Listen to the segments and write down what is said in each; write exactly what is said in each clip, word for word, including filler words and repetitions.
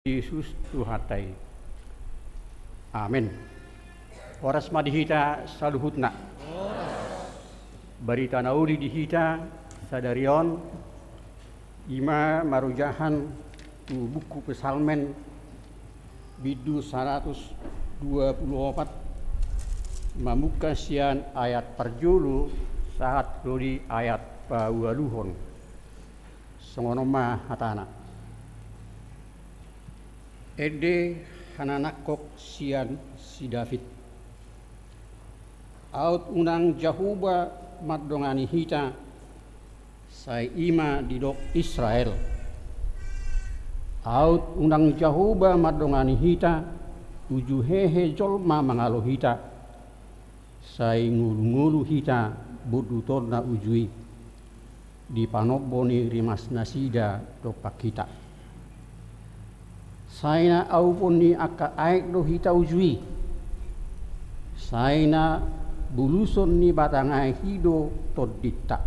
Jesus Tuhanta i. Amen. Horas ma di hita saluhutna. Barita na uli di hita sadari on, i ma marojahan tu buku Psalmen, bindu saratus dua pulu opat, mamungka sian ayat parjolo sahat ro di ayat paualuhon. Songon on ma hatana. Ende hananangkok sian si David. Aut unang Jahowa mandongani hita, sai i ma didok Israel. Aut unang Jahowa mandongani hita, uju hehe jolma mangalo hita, sai ngolungolu hita bondutonna uju i, di panombo ni rimasnasida dompak hita. Sai na aupon ni angka aek do hita uju i. Sai na buluson ni batang aek i do tondinta.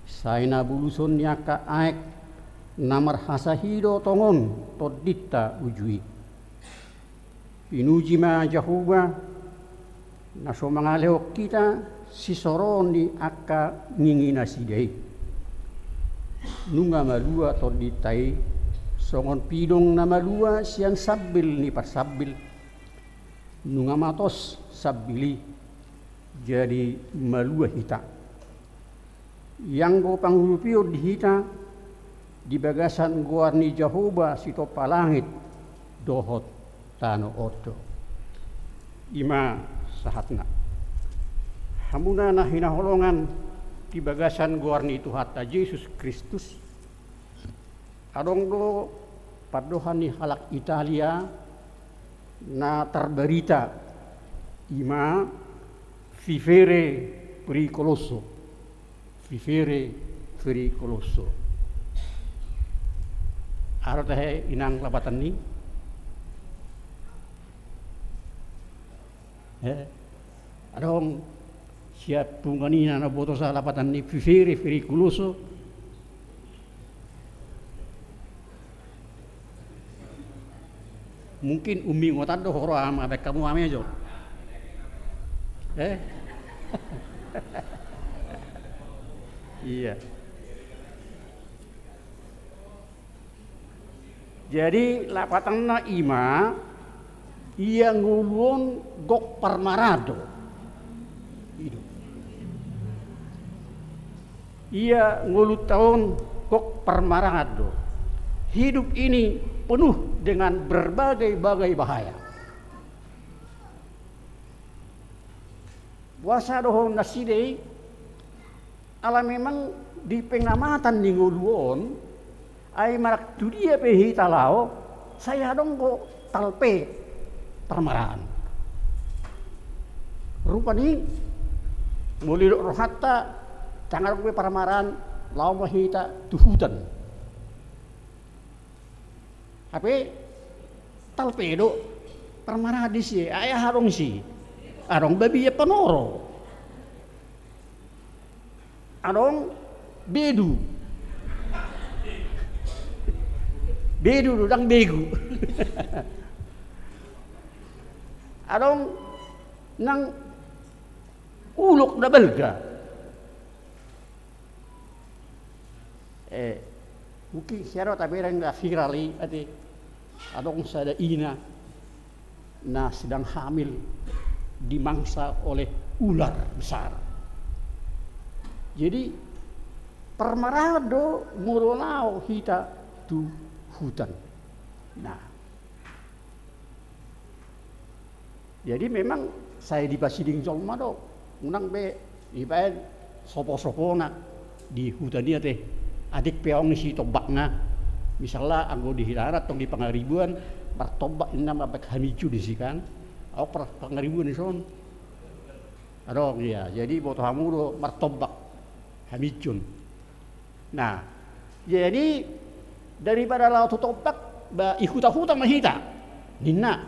Sai na buluson ni angka aek na marhasah i do tongon tondinta uju i. Pinuji ma Jahowa, na so mangalehon hita sisoroon ni angka nginginasida i. Nunga malua tondinta i, songon pidong na malua sian sambil ni parsambil. Nunga matos sambil i, jadi malua hita. Ianggo pangurupion di hita di bagasan goar ni Jahowa sitompa langit dohot tano on do. I ma sahatna. Hamuna na hinaholongan di bagasan goar ni Tuhanta Jesus Kristus, adong do pandohan ni halak Italia na tarbarita, i ma vivere pericoloso. Vivere pericoloso. Aha do tahe inang lapatan ni? Eh, adong sian punguan i na botosa lapatan ni vivere pericoloso? Mungkin umingotan do ho ro, ama, baen hamu, ama, jo. Eh? Iya. Jadi lapatanna i ma, ia ngolu on gok parmaraan do. I do. Ia ngolunta on gok parmaraan do. Hidup ini penuh dengan berbagai-bagai bahaya. Boasa do ho nasida i? Ala memang di pengamatan ni ngolu on, ai manang tu dia pe hita laho, sai adong do talpe parmaraan. Rupani, molo didok rohanta, ndang adong be parmaraan, laho ma hita tu hutan. Hape talpe do parmaraan disi, ai aha adong disi? Adong babi panoro. Adong bedu. Bedu do, ndang begu. Adong nang ulok na balga. Eh, mungkin sian on tabereng na viral i, ate, adong sada ina na sedang hamil dimangsa oleh ular besar. Jadi, parmaraan do molo laho hita tu hutan. Nah, jadi memang sai dipasiding jolma do, unang be dibaen sopo-sopona di huta i, ate. Atik pe adong disi tombakna, misalna anggo di hita tong di Pangaribuan, martombak ninna ma baen haminjon disi kan. Adong Pangaribuan dison. Adong, iya, jadi boto hamu do martombak haminjon. Nah, jadi daripada laho tu tombak, ba, di huta-huta ma hita ninna.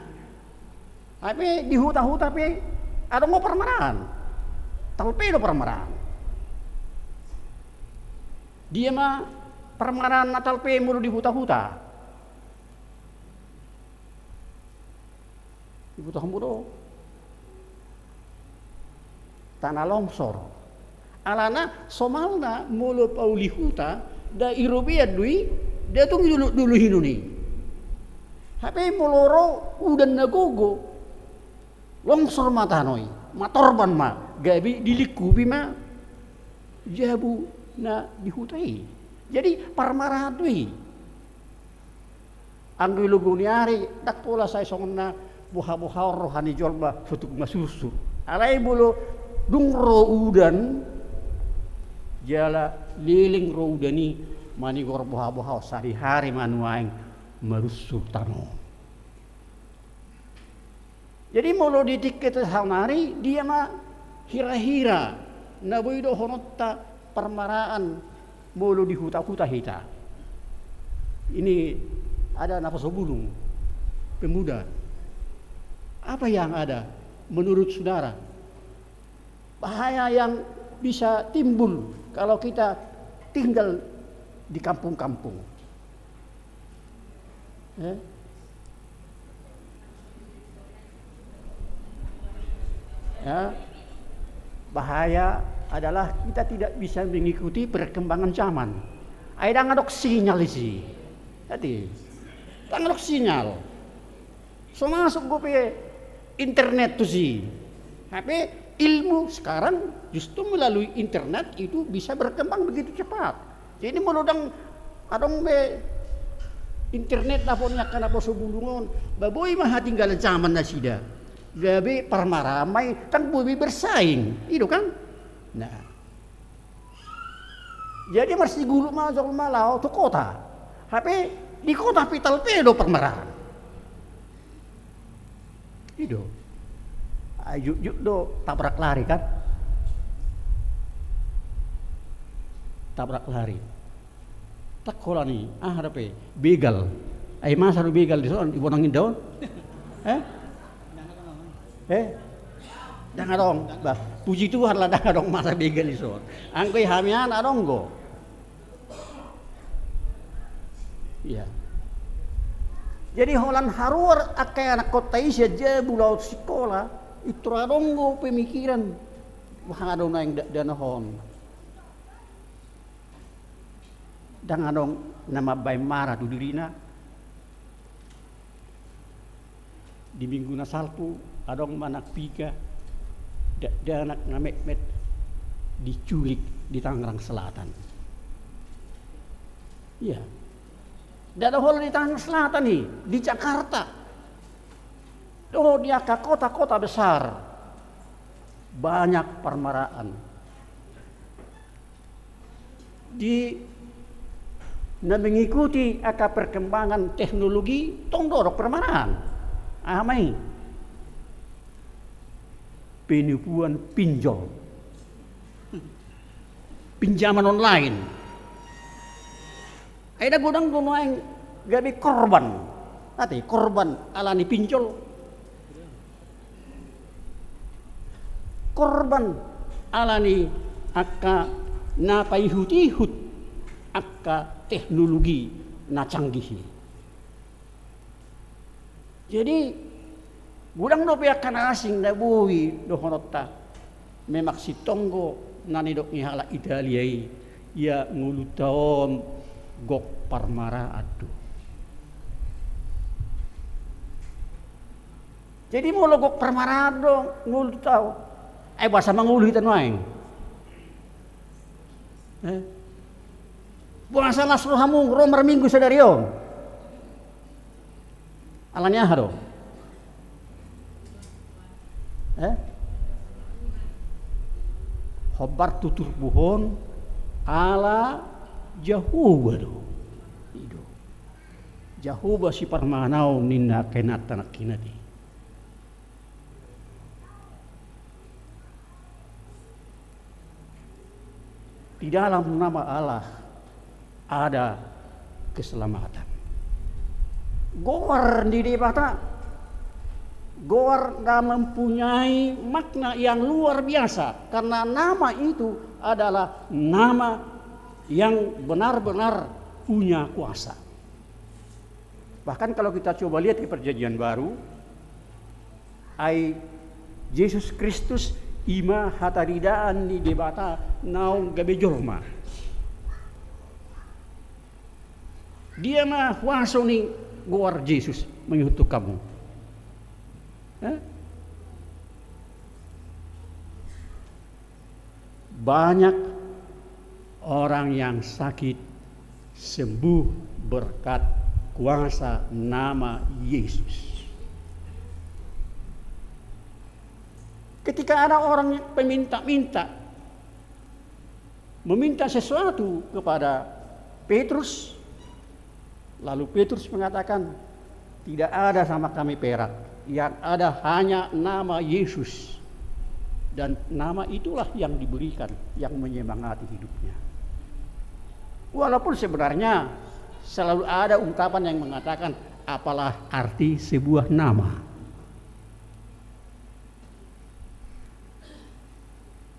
Hape di huta-huta pe adong do parmaraan. Talpe do parmaraan. Dia ma parmaraan na talpe molo di huta-huta? Diboto hamu do? Tanah longsor. Alana somalna molo pauli huta, nda i robean do i, nda tung i dolok-dolok i nuaeng. Hape molo ro udan na gogo, longsor ma tano i, matorban ma, gabe dilingkupi ma jabu na di huta i. Jadi parmaraan do i. Anggo i logo ni ari, ndang pola sai songon na boha-bohaon roha ni jolma, so tung masursur. Alai molo dung ro udan, jala leleng ro udan i, manigor boha-bohaon, sadihari ma nuaeng marursur tano. Jadi molo di tingki saonari, dia ma hira-hira na boi dohononta parmaraan molo di huta-huta hita? Ini ada naposo bulung, pemuda. Apa yang ada menurut saudara? Bahaya yang bisa timbul kalau kita tinggal di kampung-kampung. Eh? Ya. Bahaya adalah kita tidak bisa mengikuti perkembangan zaman. Ai ndang adong sinyal disi. Jadi, ndang adong sinyal. So masuk dope internet tusi. Hape ilmu sekarang justru melalui internet itu bisa berkembang begitu cepat. Jadi molo ndang adong be internet, dapot ni angka naposo bulung on, ba boi ma hatinggalan zaman nasida. Gabe parmaraan ma i, ndang boi be bersaing. I do kan? Nah. Jadi marsigulut ma jolma laho tu kota. Hape di kota pe talpe do parmaraan. I do. Ai jut-jut do tabrak lari kan. Tabrak lari. Ndang holan i, aha dope, begal. Ai masa do begal dison, di bonang inda on? Eh? Eh? Ndang adong. Bah, puji Tuhan lah ndang adong masa begal dison. Anggo i hami an adong do. Iya. Jadi holan haruar angka anakhonta i sian jabu laho tu sikola, pintor adong do pemikiran. Boha do nuaeng dakdanak on. Ndang adong na mambaen mara tu dirina. Di minggu na salpu, adong ma nang piga dakdanak na metmet diculik di Tangerang Selatan. Iya. Ndada holan di Tangerang Selatan i, di Jakarta. Dohot di angka kota-kota besar. Banyak parmaraan. Di na mengikuti angka perkembangan teknologi, tong do adong parmaraan. Aha ma i? Penipuan pinjol. Pinjaman online. Ai ndang godang do nuaeng gabe korban. Ate, korban ala ni pinjol. Korban ala ni angka na paihut-ihut angka teknologi na canggih i. Jadi, godang dope angka na asing na boi dohononta. Memang sintong do na nidok ni halak Italia i, ia ngolunta on gok parmaraan do. Jadi molo gok parmaraan do ngolunta on, ai boasa mangolu hita nuaeng? Eh? Boasa las rohamuna ro marminggu sadari on? Ala ni aha do? Eh? Hombar tu turpuk on ala Jahowa do. I do. Jahowa siparmanaon ninna angka inanta nangkin ate. Di dalam nama Allah ada keselamatan. Goar ni Debata, goar na mempunyai makna yang luar biasa, karena nama itu adalah nama yang benar-benar punya kuasa. Bahkan kalau kita coba lihat di Perjanjian Baru, Ai Jesus Kristus i ma hataridaan ni Debata naung gabe jolma. Dia ma huaso ni goar Jesus mangihuthon hamu. Eh? Banyak orang yang sakit sembuh berkat kuasa nama Yesus. Ketika ada orang peminta-minta meminta sesuatu kepada Petrus, lalu Petrus mengatakan, "Tidak ada sama kami perak, yang ada hanya nama Yesus." Dan nama itulah yang diberikan, yang menyemangati hidupnya. Walaupun sebenarnya selalu ada ungkapan yang mengatakan, "Apalah arti sebuah nama?"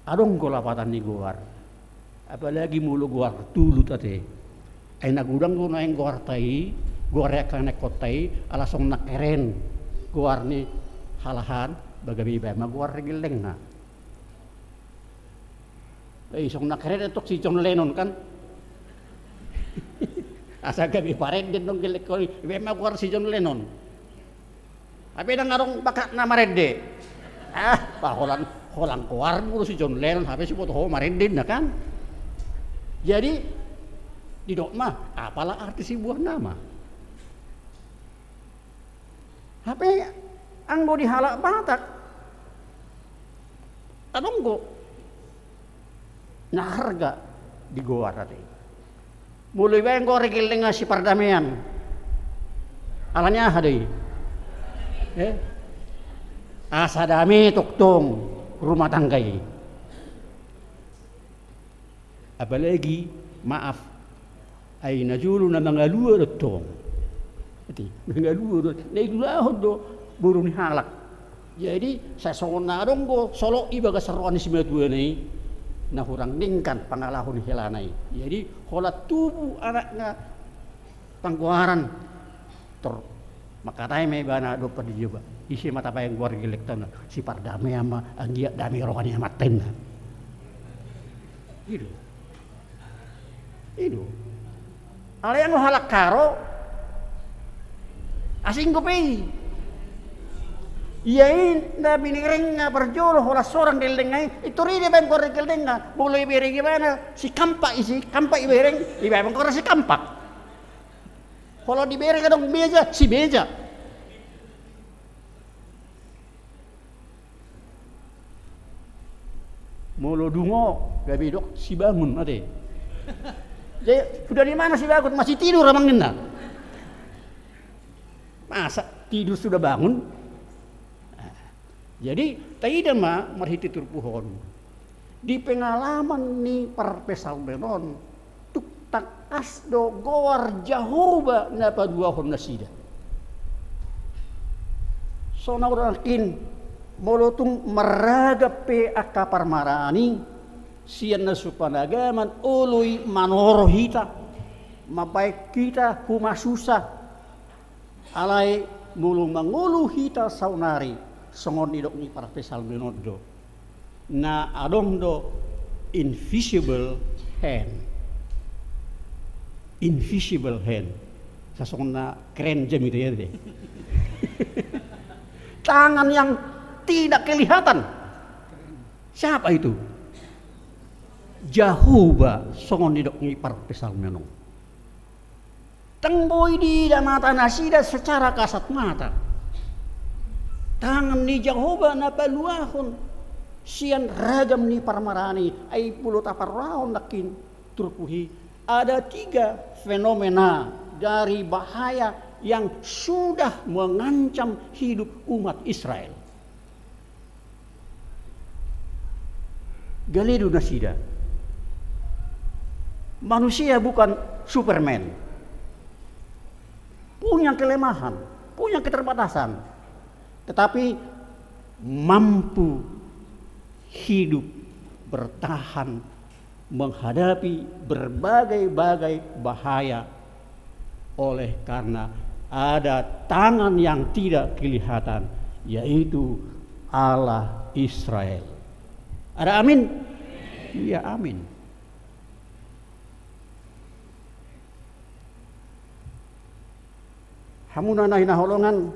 Adong do lapatan ni goar. Apalagi molo goar tulut ate. Ai na godang do nuaeng goarta i, goar ni angka na ingkon ta i, ala songon na keren goar ni halak an, ba gabe ibaen ma goar ni gellengna. Ai songon na keren antong si John Lennon kan. Asa gabe parende antong gellengkon i, ibaen ma goar si John Lennon. Hape ndang adong bakat na marende. Ah, ba holan, holan goarmu do si John Lennon, hape siboto ho marende na kan. Jadi didok ma, apalah arti sebuah nama. Hape anggo di halak Batak adong do na arga di goar ate. Molo ibaen goar ni gellengna si Pardamean, alani aha do i? Eh? Asa dame tongtong rumah tangga i. Apalagi, maaf, ai na jolo na mangalua do tong. Ate, mangalua do, na iulahon do boru ni halak. Jadi sai songon na adong do solok i bagasan roha ni simatuana i, na hurang denggan pangalaho ni helana i. Jadi holan tubu anakna panggoaran, tor mangkatai ma ibana dompak di Jahowa, "Ise ma tabaen goar gellengta on?" "Si Pardamean ma, anggiat dame roha ni amanta," ninna. I do. I do. Alai anggo halak Karo, asing dope i. Ia i na binerengna parjolo holan sorang gellengna i, pintor i dibaen goar ni gellengna. Molo ibereng ibana si Kampak, i si Kampak ibereng, ibaen goarna si Kampak. Holan dibereng adong Beja, si Beja. Molo dungo, gabe didok si Bangun ate. Jadi sudah di mana si Bangun? Masih tidur amang ninna. Masa tidur sudah bangun? Nah, jadi taida ma marhite turpuk on. Di pengalaman ni parpsalmen on, tung tangkas do goar Jahowa na paduahon nasida. Songon na hudok nangkin, molo tung marragam pe angka parmaraan i, sian na so panagaman olo i manoro hita, mambaen hita humasusa. Alai molo mangolu hita saonari, songon nidok ni parpsalmen on do, na adong do invisible hand. Invisible hand. Sasongon na keren jamita i ate. Tangan yang tidak kelihatan. Siapa itu? Jahowa, songon nidok ni parpsalmen on. Ndang boi diida mata nasida secara kasat mata tangan ni Jahowa na paluahon sian ragam ni parmaraan i. Ai molo taparrohahon nangkin turpuk i, ada tiga fenomena dari bahaya yang sudah mengancam hidup umat Israel. Gale do nasida. Manusia bukan Superman. Punya kelemahan, punya keterbatasan. Tetapi mampu hidup, bertahan, menghadapi berbagai-bagai bahaya oleh karena ada tangan yang tidak kelihatan yaitu Allah Israel. Ada amin? Iya, amin. Hamuna na hinaholongan,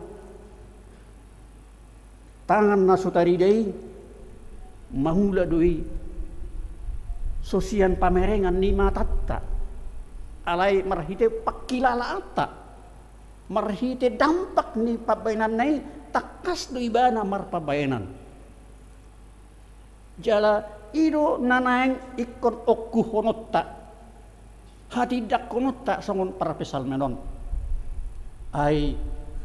tangan na so tarida i, mangula do i, so sian pamerengan ni matanta, alai marhite pangkilalaanta, marhite dampak ni pambahenanna i, tangkas do ibana marpambahenan. Jala i do na naeng ingkon ongkuhononta, hatindangkononta songon parpsalmen on. Ai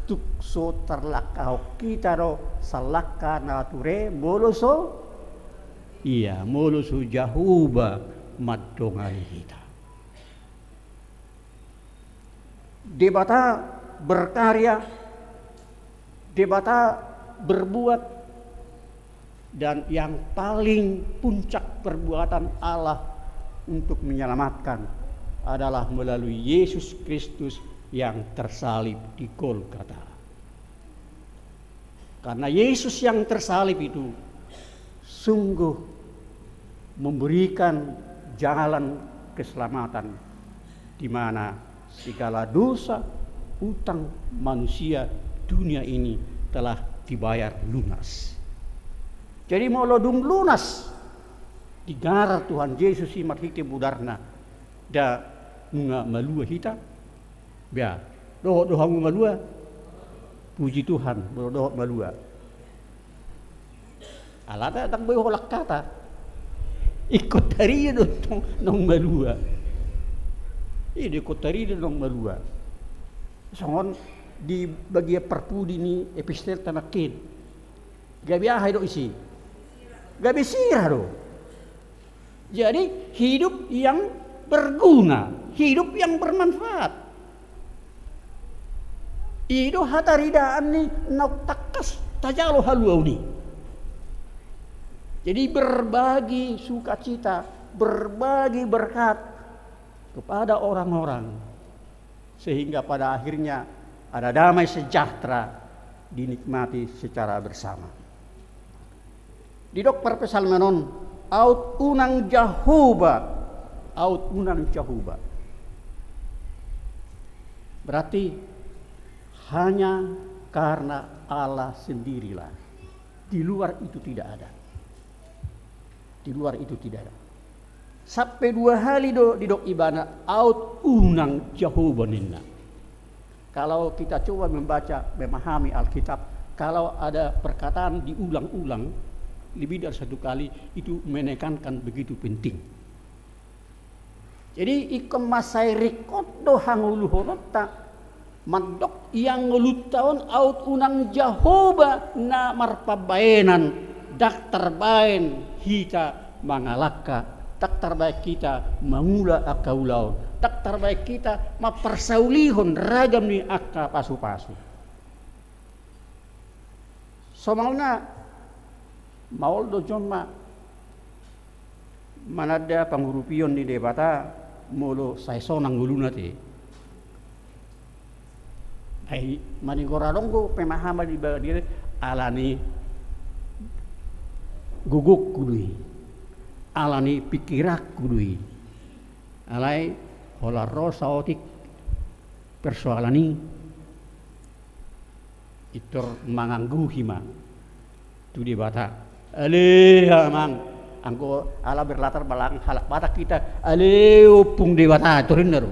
tung so tarlangkahon hita do sallangka na ture, molo so, iya, molo so Jahowa mandongani hita. Debata berkarya, Debata berbuat, dan yang paling puncak perbuatan Allah untuk menyelamatkan adalah melalui Yesus Kristus yang tersalib di Golgota. Karena Yesus yang tersalib itu sungguh memberikan jalan keselamatan, di mana segala dosa, utang manusia dunia ini telah dibayar lunas. Jadi, molo dung lunas digarar Tuhan Jesus i marhite mudarna, da nunga malua hita, bea, dohot do hamu malua? Puji Tuhan, molo dohot malua. Alana ndang boi holan hata. Ingkon tarida do tong naung malua. Iya do, ingkon tarida do naung malua. Songon di bagian parpudi ni epistelta nangkin. Gabe aha i do isi? Gabe sira do. Jadi, hidup yang berguna, hidup yang bermanfaat. I do hataridaan ni naung tangkas tajalo haluaon i. Jadi, berbagi sukacita, berbagi berkat kepada orang-orang, sehingga pada akhirnya ada damai sejahtera dinikmati secara bersama. Didok parpsalmen on, aut unang Jahowa, aut unang Jahowa. Berarti hanya karena Allah sendirilah. Di luar itu tidak ada. Di luar itu tidak ada. Sampe dua hali do didok ibana, aut unang Jahowa ninna. Kalau kita coba membaca, memahami Alkitab, kalau ada perkataan diulang-ulang lebih dari satu kali, itu menekankan begitu penting. Jadi, ingkon mansai ringkot do hangoluhononta, mandok ia ngolunta on aut unang Jahowa na marpambahenan, ndang tarbahen hita mangalangka, ndang tarbahen hita mangula angka ulaon, ndang tarbahen hita mamparsaulihon ragam ni angka pasupasu. Somalna, maol do jolma mananda pangurupion ni Debata molo sai sonang ngoluna te. Ai manigor adong do pemahaman di bagian, alani gogongku do i, alani pingkiranku do i. Alai holan ro saotik persoalan i, pintor mangangguhi ma tu Debata. Ale amang, anggo ala berlatar belakang halak Batak hita, ale ompung Debata, torinna do.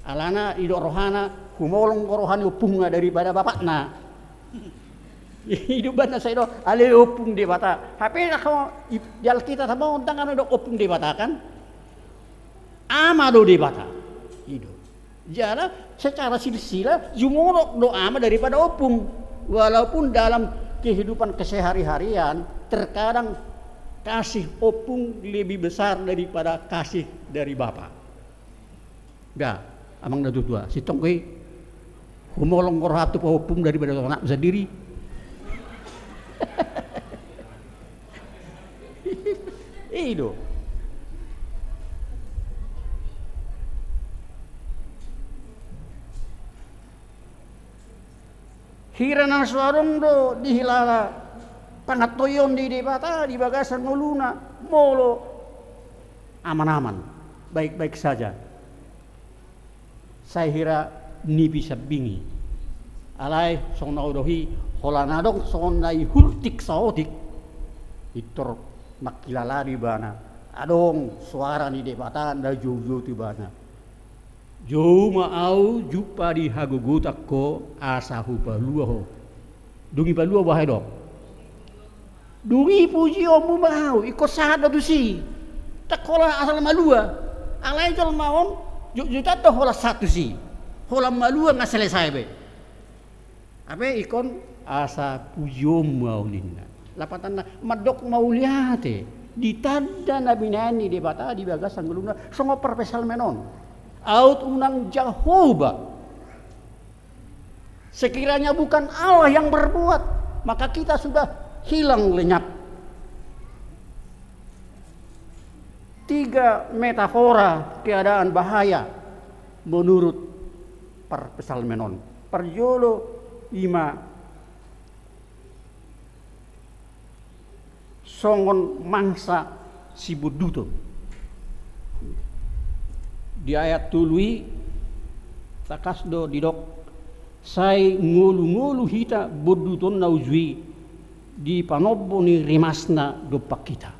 Alana didok rohana, humolong do roha ni ompungna daripada bapakna. I do umbahen na sai do, ale ompung Debata. Hape na ho, i, di Alkitab tabo ndang adong didok ompung Debata kan? Ama do Debata. I do. Jala secara silsilah, jumodok do ama daripada ompung. Walaupun dalam kehidupan kesehari-harian, terkadang kasih ompung lebih besar daripada kasih dari bapa. Ga, amang na tuatua, sintong do i, humolong do roha tu pahompum daripada tu anakmu sandiri. I do. Hira na so adong do dihilala pangantoion ni Debata di bagasan ngoluna, molo aman-aman, baik-baik saja. Sai hira nipi sambing i. Alai songon na hudok i, holan adong songon na ihurtik saotik, pintor manghilala do ibana, adong soara ni Debata na joujou tu ibana. Jou ma ahu jumpa di hagogotan ho asa hupalua ho. Dung ipalua boha didok? Dung i pujionmu ma ahu, ingkon sahat do tusi. Ndang holan asal malua. Alai jolma on, jotjot do holan sahat tusi. Holan malua nga selesai be. Hape ingkon asa pujionmu ahu ninna. Lapatanna mandok mauliate di tanda na binahen ni Debata di bagasan ngoluna, songon parpsalmen on. Aut unang Jahowa. Sekiranya bukan Allah yang berbuat, maka kita sudah hilang lenyap. Tiga metafora keadaan bahaya menurut parpsalmen on. Parjolo ima songon mangsa sibonduton. Di ayat tolu i, tangkas do didok, sai ngolu-ngolu hita bonduton na uju i di panombo ni rimasna dompak hita.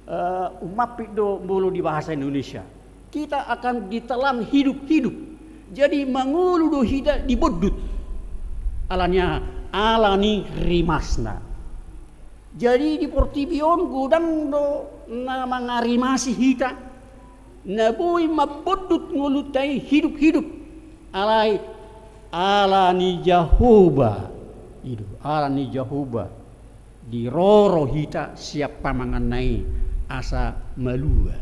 Eh, umampit do molo di bahasa Indonesia. Kita akan ditelan hidup-hidup. Jadi mangolu do hita dibondut. Alani aha? Alani rimasna. Jadi di portibi on godang do na mangarimasi hita, na boi mambondut ngolunta i hidup-hidup. Alai alani Jahowa. I do, alani Jahowa. Diroro hita sian pamanganna i asa malua.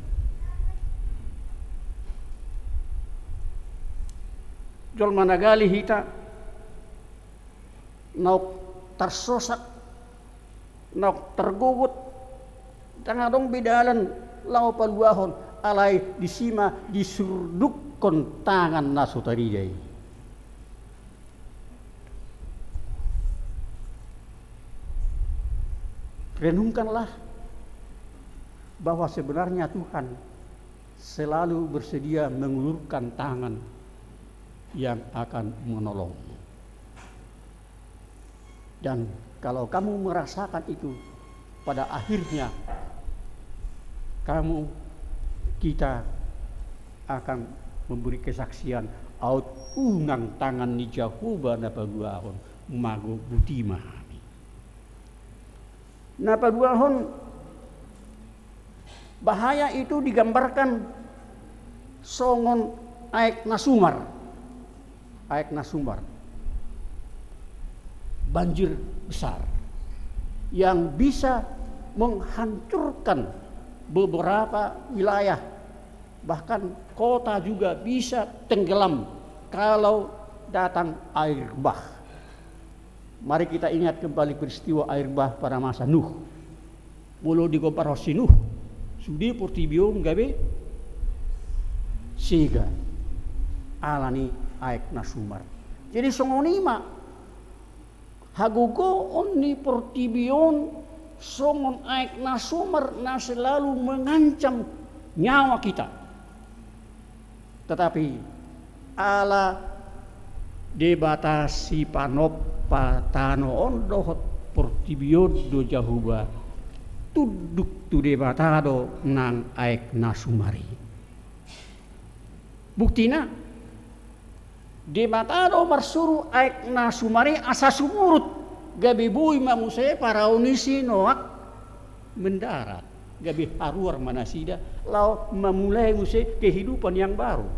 Jolma na gale hita, naung tarsosak, naung targogot, ndang adong be dalan laho paluahon, alai disi ma disurdukkon tangan na so tarida i. Renungkanlah bahwa sebenarnya Tuhan selalu bersedia mengulurkan tangan yang akan menolongmu. Dan kalau kamu merasakan itu, pada akhirnya kamu, kita akan memberi kesaksian, aut unang tangan ni Jahowa na paluahon, mago buti ma hami. Na paluahon, bahaya itu digambarkan songon aek na sumar. Aek na sumar. Banjir besar yang bisa menghancurkan beberapa wilayah, bahkan kota juga bisa tenggelam kalau datang air bah. Mari kita ingat kembali peristiwa air bah pada masa Nuh. Molo digombarhon si Nuh, sude portibi on gabe sega alani aek na sumar. Jadi songon i ma hagogoon ni portibi on songon aek na sumar na selalu mengancam nyawa kita. Tetapi ala Debata sipanompa tano on dohot portibi on do Jahowa, tunduk tu Debata do nang aek na sumar i. Buktina, Debata do marsuru aek na sumar i asa sumurut, gabe boi ma muse parau ni si Noak mendarat, gabe haruar ma nasida laho mamulai muse kehidupan yang baru.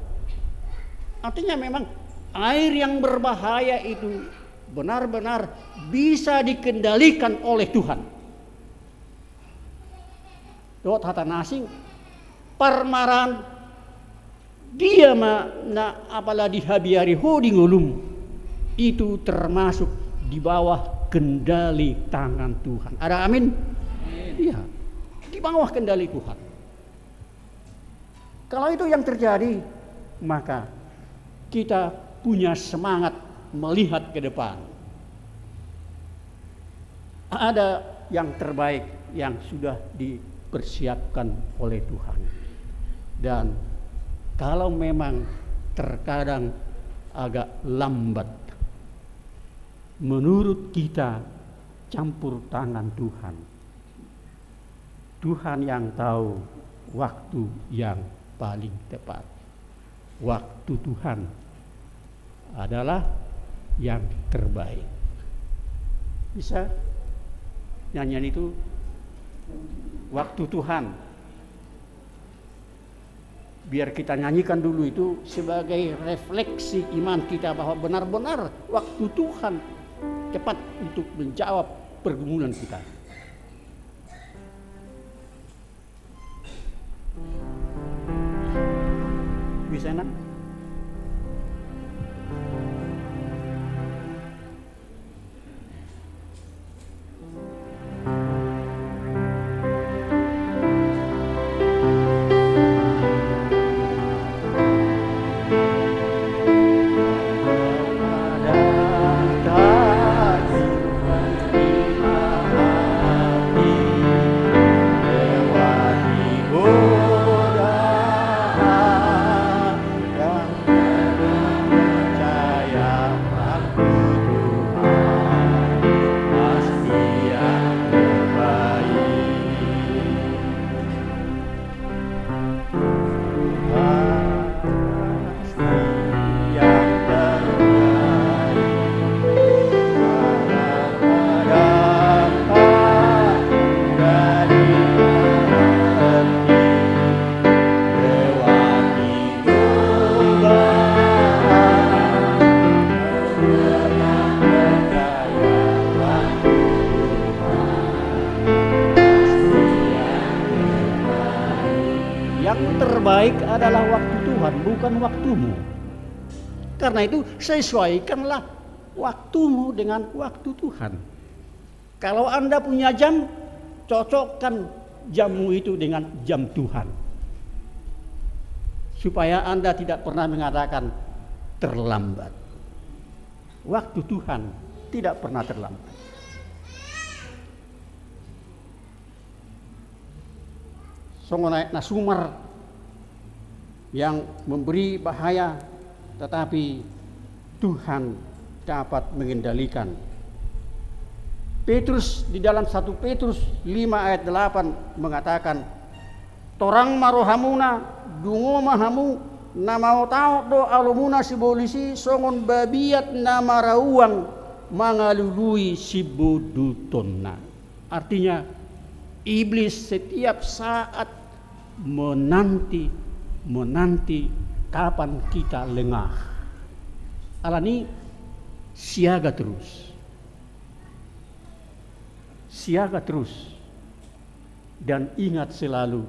Artinya memang air yang berbahaya itu benar-benar bisa dikendalikan oleh Tuhan. Dohot hata na asing, parmaraan dia ma na apala dihabiari ho di ngolum, itu termasuk di bawah kendali tangan Tuhan. Ada amin? Amin. Iya, di bawah kendali Tuhan. Kalau itu yang terjadi, maka kita punya semangat melihat ke depan. Ada yang terbaik yang sudah dipersiapkan oleh Tuhan. Dan kalau memang terkadang agak lambat, menurut kita campur tangan Tuhan. Tuhan yang tahu waktu yang paling tepat. Waktu Tuhan adalah yang terbaik. Bisa nyanyian itu, Waktu Tuhan. Biar kita nyanyikan dulu itu sebagai refleksi iman kita bahwa benar-benar waktu Tuhan tepat untuk menjawab pergumulan kita. Bisa, Nang? Yang terbaik adalah waktu Tuhan, bukan waktumu. Karena itu, sesuaikanlah waktumu dengan waktu Tuhan. Kalau Anda punya jam, cocokkan jammu itu dengan jam Tuhan. Supaya Anda tidak pernah mengatakan terlambat. Waktu Tuhan tidak pernah terlambat. Songon aek na sumar yang memberi bahaya, tetapi Tuhan dapat mengendalikan. Petrus di dalam satu Petrus lima ayat delapan mengatakan, "Torang ma rohamuna, dungo ma hamu, na maotaot do alomuna sibolis i songon babiat na marauang mangalului sibodutonna." Artinya, iblis setiap saat menanti, menanti kapan kita lengah. Alani, siaga terus. Siaga terus. Dan ingat selalu,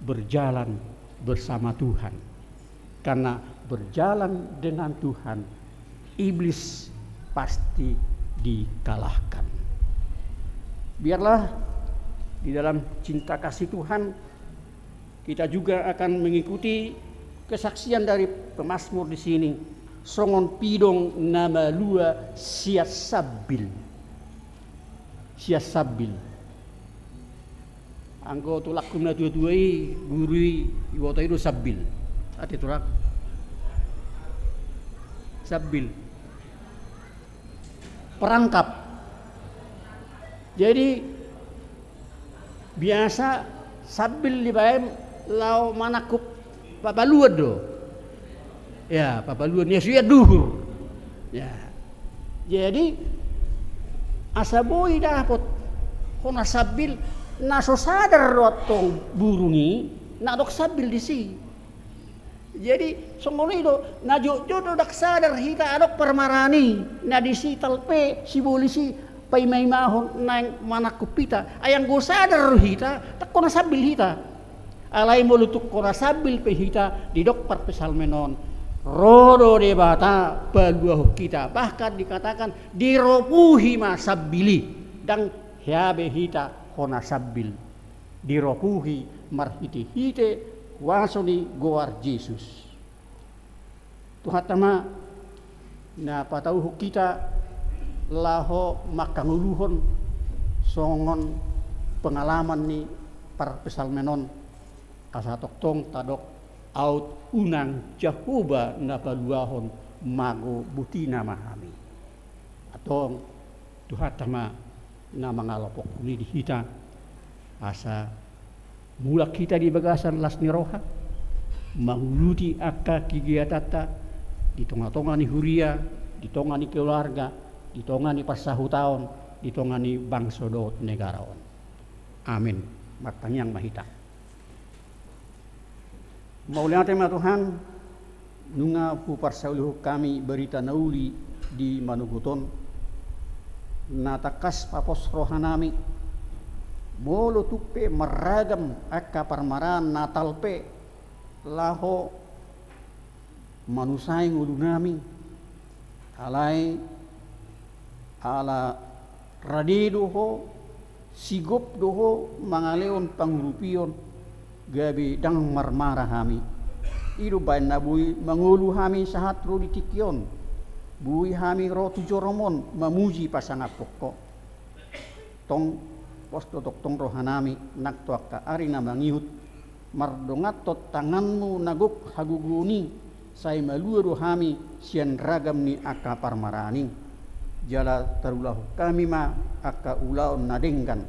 berjalan bersama Tuhan. Karena berjalan dengan Tuhan, iblis pasti dikalahkan. Biarlah di dalam cinta kasih Tuhan, kita juga akan mengikuti kesaksian dari pemazmur di sini. Songon pidong na malua sian sambil. Sian sambil. Anggo tulangku na tua-tua i, guru i, iboto i do sambil. Ate tulang. Sambil. Perangkap. Jadi, biasa sambil dibaen laho manangkup pabaluan do. Ya, pabaluan, ya, sian duhur. Ya. Jadi, asa boi dapot hona sambil, na so sadar do antong burung i, na adong sambil disi. Jadi, songon i do, na jotjot do ndang sadar hita adong parmaraan i, na disi talpe sibolis i paimaimahon naeng manangkup hita. Ai anggo sadar do hita, ndang hona sambil hita. Alai molo tung hona sambil pe hita, didok parpsalmen on, ro do Debata paluahon hita. Bahkan dikatakan, diropuhi ma sambil i. Ndang hea be hita hona sambil. Diropuhi marhitehite kuaso ni goar Jesus. Tuhanta ma Na patauhon hita laho mangkangoluhon songon pengalaman ni parpsalmen on, asa tongtong tadok, aut unang Jahowa na paluahon, mago botina ma hami. Antong Tuhanta ma na mangalapokkon i di hita, asa mulak hita di bagasan las ni roha, manguluti angka kegiatanta di tongatonga ni huria, di tonga ni keluarga, di tonga ni parsahutaon, di tonga ni bangso dohot negara on. Amin. Martangiang ma hita. Mauliate ma Tuhan, nunga huparsaulihon hami barita na uli di manogot on, na tangkas papos rohanami, molo tung pe marragam angka parmaraan na talpe laho manusai ngolunami, alai ala rade do Ho, sigop do Ho mangalehon pangurupion, gabe ndang marmara hami. I do umbahen na boi mangolu hami sahat ro di tingki on, boi hami ro tu jorom on mamuji pasangaphon Ho. Tong, pos do tongtong rohanami nang tu angka ari na mangihut, mardonganhon tanganmu na gok hagogoon i, sai malua do hami sian ragam ni angka parmaraan i. Jala tarulahon hami ma angka ulaon na denggan,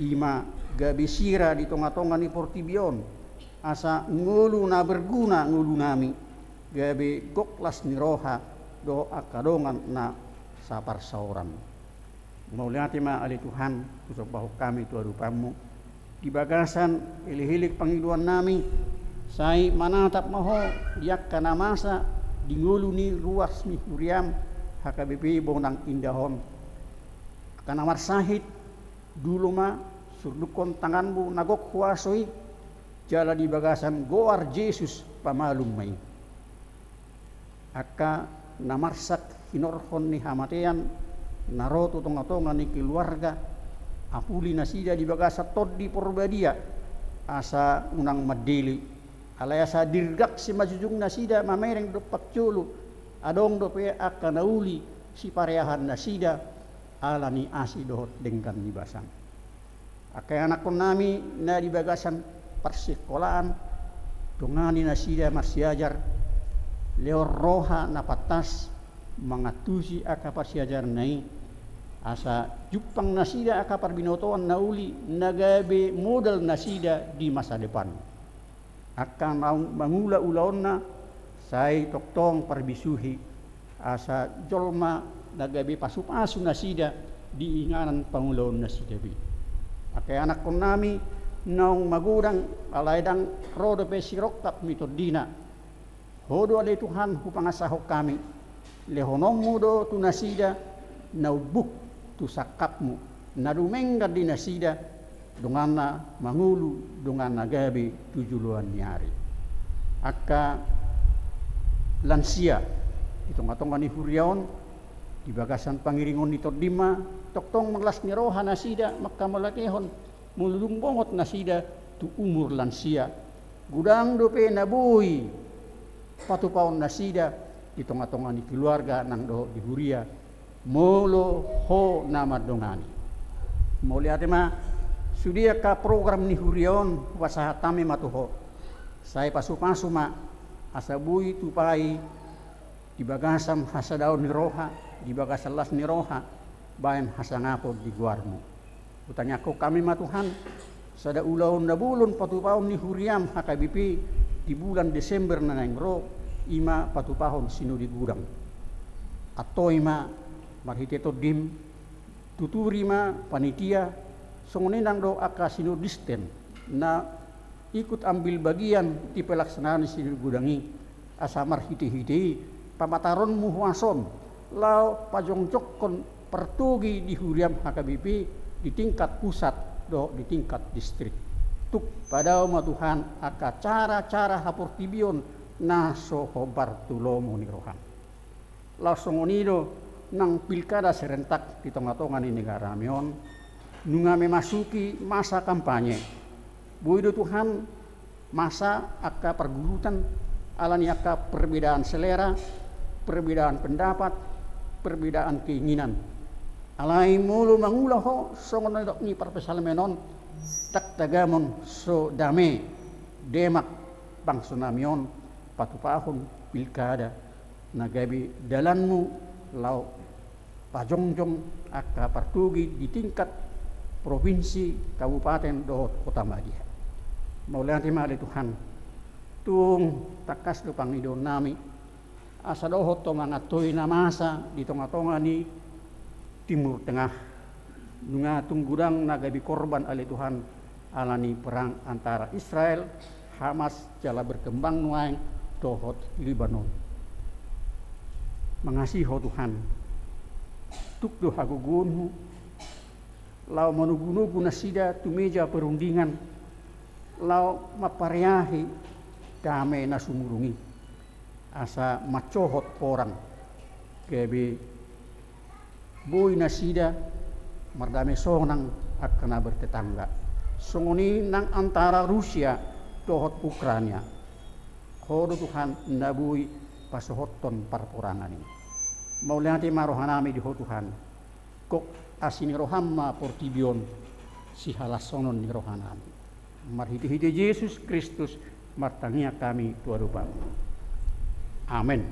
i ma gabe sira di tongatonga ni portibi on, asa ngolu na berguna ngolunami, gabe gok las ni roha dohot angka dongan na saparsaoran. Mauliate ma ale Tuhan, husombahon hami tu adopanmu di bagasan elekelek pangidoannami, sai manatap ma Ho di angka na masa di ngolu ni ruas ni huriam H K B P Bonang Indah on. Angka na marsahit, dulu ma surdukkon tanganmu na gok huaso i, jala di bagasan goar Jesus pamalum ma i. Angka na marsak hinorhon ni hamatean na ro tu tongatonga ni keluarga, apuli nasida di bagasan Tondi Porbadia, asa unang mandele, alai asa dirgak simanjujung nasida mamereng dompak jolo, adong dope angka na uli sipareahan nasida, ala ni asi dohot denggan ni basam. Angka ianakkonnami na di bagasan parsikolaan, dongani nasida marsiajar, lehon roha na pantas mangantusi angka parsiajaranna i, asa jumpang nasida angka parbinotoan na uli na gabe modal nasida di masa depan. Angka naung mangula ulaonna, sai tongtong parbisuhi, asa jolma na gabe pasupasu nasida di inganan pangulaon nasida be. Angka ianakkonnami naung magodang, alai ndang ro dope sirongkap ni tondina. Ho do ale Tuhan hupangasahon hami, lehononmu do tu nasida na umbuk tu sangkapmu, na dumenggan di nasida, donganna mangolu, donganna gabe tu joloan ni ari. Angka lansia di tongatonga ni huria on, di bagasan pangiringon ni tondim ma, tongtong marlas ni roha nasida mangkamauliatehon, molo dung bongot nasida tu umur lansia, godang dope na boi patupaon nasida di tongatonga ni keluarga nang dohot di huria, molo Ho na mandongani. Mauliate ma, sude angka program ni huria on hupasahat hami ma tu Ho. Sai pasupasu ma, asa boi tupai di bagasan hasadaon ni roha, di bagasan las ni roha, bahen hasangapon di goarmu. Hutangiangkon hami ma Tuhan, sada ulaon na bolon patupaon ni huriam H K B P di bulan Desember na naeng ro, i ma patupahon sinodi godang. Antoi ma marhite tondim, tuturi ma panitia, songon i nang do angka sinodisten na ikut ambil bagian di pelaksanaan sinodi godang i, asa marhitehite i pamataronmu huasom, laho pajongjongkon partogi di huriam H K B P di tingkat pusat dohot di tingkat distrik. Tung padao ma Tuhan angka cara-cara haportibion na so hombar tu lomo ni roham. Laos songon i do nang pilkada serentak di tongatonga ni negarami on, nunga memasuki masa kampanye. Boi do Tuhan masa angka pargurutan, ala ni angka perbedaan selera, perbedaan pendapat, perbedaan keinginan. Alai molo mangula ho songon na nidok ni parpsalmen on, ndang tagamon so dame, demak bangso nami on patupahon pilkada na gabe dalanmu laho pajongjong angka partogi di tingkat provinsi, kabupaten dohot kota madya. Mauliate ma ale Tuhan. Tung tangkas do pangidoan nami asa dohot ho mangantoi na masa di tongatonga ni Timur Tengah. Nunga tung godang na gabe korban ale Tuhan ala ni perang antara Israel, Hamas jala berkembang nuaeng dohot Libanon. Mangasihi ho Tuhan. Tuk do hagogoonmu laho manogunogu nasida tu meja perundingan, laho mampareahi dame na sumurung i, asa mansohot porang gabe boi nasida mardame sonang angka na bertetangga. Songon i nang antara Rusia dohot Ukraina. Ho do Tuhan na boi pasohothon parporangan i. Mauliate ma roha nami di ho Tuhan. Gok asi ni roham ma portibi on sihalashonon ni roha nami. Marhitehite Jesus Kristus martangiang hami tu adopanmu. Amen.